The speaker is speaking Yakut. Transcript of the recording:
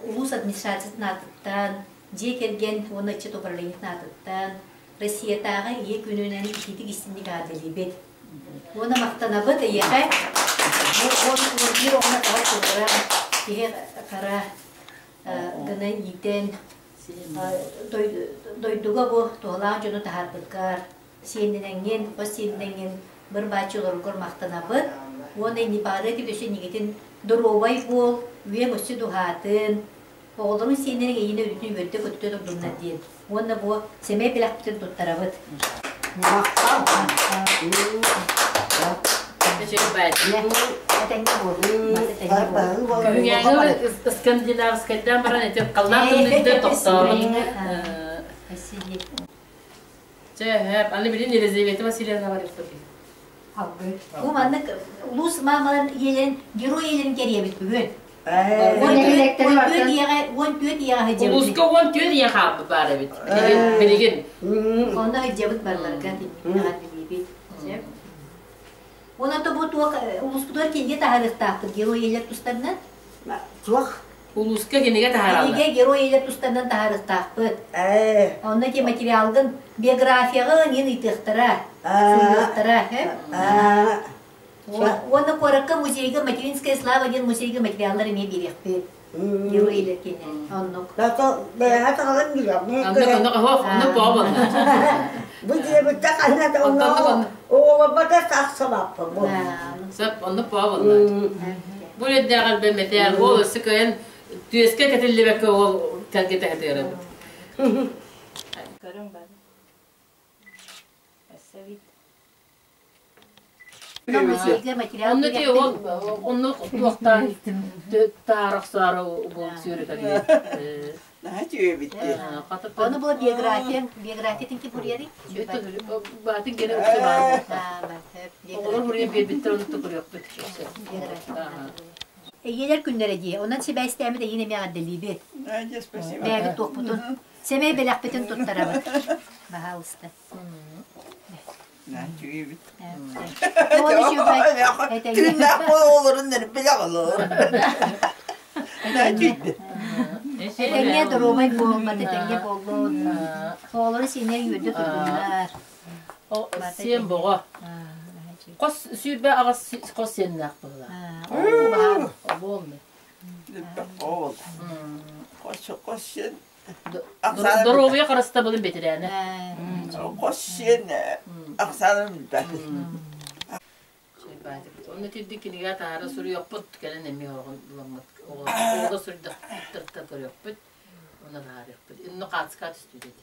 Улуус администрациятын аатыттан, дьиэ кэргэн уонна ыччат управлениетын аатыттан Россиятааҕы Ийэ күнүнэн итиитик-истинник аадалыыбыт. Уонна махтанабыт эйиэхэ. Бу 11 оҕону таба туруоран, киһи хара гына иитэн, дойдуга бу туһалаах дьону таһаарбыккар, сиэннэнэҥҥин, хос сиэннэнэҥҥин быр-бааччы олороргор махтанабыт. Уонна иннипаары өссө иннигитин доруобай буол, үйэҥ өссө дуһаатын, оҕолорун сиэннэриҥ эйиэнэ өрүтүн үөрдэ-көтүтэ турдуннар диэн. Уонна бу сэмэй бэлэхпитин туттарабыт. Махтал. Этэҥҥэ буол. Этэҥҥэ буол. Күһүҥээҥи скандинавскайдаан баран ити халлаан тымныытыгар тохтообут. Чэ, аны билин Елизавета Васильевна барыахпыт. Бу маннык улуус маамаларын ийэлэрин, герой ийэлэрин кэриэбит бүгүн. 14 ийэҕэ 14 ийэҕэ сылдьабыт. Улууска 14 ийэ хаалбыт баар эбит. Билигин. Онно сылдьабыт барыларга билиибит. Онон бу туох улууспутугар кинигэ таһаарыахтаахпыт герой ийэлэр тустарынан. Туох? Улууска кинигэ таһаараллар. Кинигэ герой ийэлэр тустарынан таһаарыахтаахпыт. Онно ити материалгын биографияҕын иин ыйтыахтара, суруйуохтара. Уонна куоракка музейга Материнская слава диэн музейга материаллар эмиэ биэриэхпит. Герой ийэлэр кинэ. Оннук. Бэйэҕэ таҕалан билэҕин. Оннук оннук оһох оннук буолбун. Бу диэбиттэ ханна да онно оҕолорбото тахсыбаппын бу. Сөп оннук буолбун. Бу үрдээҕэр бэмэтэ ол өссө кыайан түөскэ кэтиллибэккэ ол кэлгитэ сытыарабыт. Көрүҥ бары. Өссө бит. Онно ти ол онно туохтаан таарахсаары бу сүүрүтэ Наһаа үчүгэй Ону бу биография, биографиятын ки буруйарый? Баатын кene өксө баар Оҕолор буруйан биэрбиттэр ону тукуруохпут. Эйиэлэр күннэрэ дии. Онон сибээстээмит эйиин эмиэ эҕэрдэлиибит. Спасибо. Бэйэбит туохпутун, сэмэй бэлэхпитин туттарабыт. Баһаалыста. Наһаа үчүгэй Тоҕо үчүгэй? Тыыннаах оҕолорун билэх олор. Наһаа үчүгэй. Этэҥҥэ доруобай буолбат, этэҥҥэ буоллун. Оҕолору сиэннэр үөрдэ турдуннар. Сиэн боҕо. Хос 28 хос сиэннээх быһыылаах. Обуомму. Ол. Хос хос сиэн. Доруобуйа харыстабылын бэтэрээнэ. Хос сиэн ахсаанын билбэт. Онно итирдик кинигэ таһаара суруйуохпут кэлэн эмиэ оҕон оҕолор суруйдахтарыттан көрүөхпүт, онно таһаарыахпыт. Инно хаацка түстүү деді.